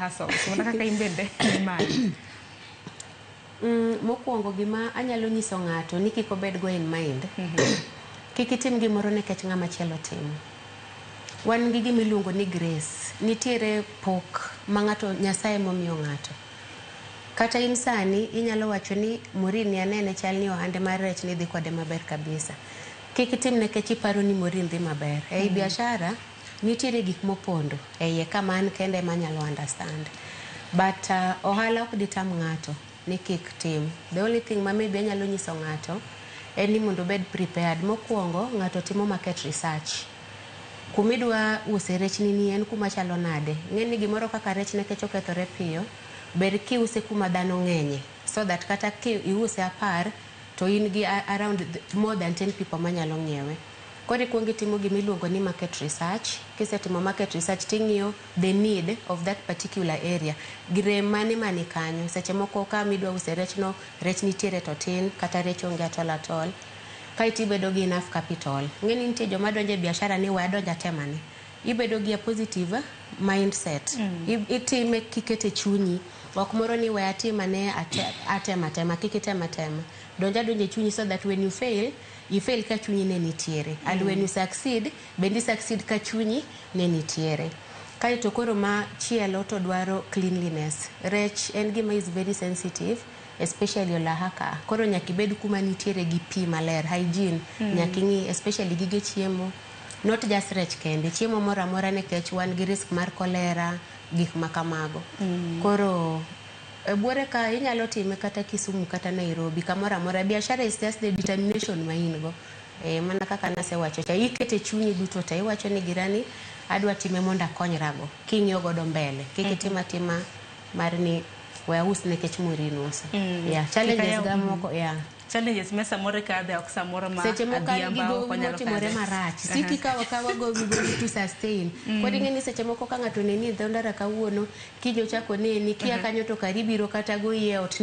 hustles mana kaka in bende ni. Mokwongo gima anyalo nyiso ng'ato ni kik obed go in mind, kik itim gimoro nikech ng'ama chielo timo. Wan gi gima iluongo ni grace. Nitiere pok ma ng'ato Nyasaye momiyo ng'ato. Kata in sani inyalo wacho ni Maureen ni anene chal ni ohande mar rech ni dhi kode maber kabisa. Kik itim nikech iparo ni Maureen dhi maber. Ei biashara nitiere gik mopondo e iye kama an kende ema anyalo understand. But ohala ok ditam ng'ato ni kik tim. The only thing ma maybe anyalo nyiso ng'ato en ni mondo obed prepared. Mokwongo ng'ato timo market research. Kumidwa use rechni ni en kuma chalo nade. Ing'e ni gimoro kaka rech nikech okethore piyo, ber kiuse kuma dhano ng'enye. So that kata ki iuse 10 to in gi around more than 10 people manyalo ng'iewe. Koro ikuongo itimo gima iluongo ni market research. Kisetimo market research ting'iyo the need of that particular area. Rem mane mani kanyo. Seche moko kama idwa use rech no, rech nitiere to tin, kata rech onge at all at all. Kaeto ibedo gi enough capital. Ing'e ni nitie joma donjo e biashara ni we adonj atemane. Ibedo gi a positive mindset. Itime kikete chunyi. Ok moro ni we atim ane atema atema, kik item atema. Donj adonja e chunyi so that when you fail, you fail ka chunyi ne nitiere. And when you succeed, bende i succeed ka chunyi ne nitiere. Kaeto koro machielo to dwaro cleanliness. Rech en gima is very sensitive, especially olaha ka. Koro nyaka ibed kuma nitiere gi pi maler, hygiene. Nyaka ing'i, especially gige chiemo. Not just rech kende, chiemo moro amora nikech wan gi risk mar cholera, gik ma kamago. Koro e buore ka inyalo time kata Kisumu kata Nairobi, kamoro amora. Biashara is just the determination ma in go. Mana kaka nasewacho cha, ikete chunyi duto te, iwacho ni girani adwa time mondo akonyrago. King'iyo godo mbele, kik itim atima mar ni we aus nikech Maureen uso. Yeah, challenges ga moko, yeah. Challenges me samoro ikadhe ok samoro ma Seche moko an gi adhiambo gowi ok onyalo motimore kadhe. Marach. Siki kawa kawa gowi gowi to sustain. Koro ing'e ni seche moko ka ng'ato oneni e dho ndara kawuono, kiny ochako oneni, kia kanyo to kari biro kata goyi e ot ne.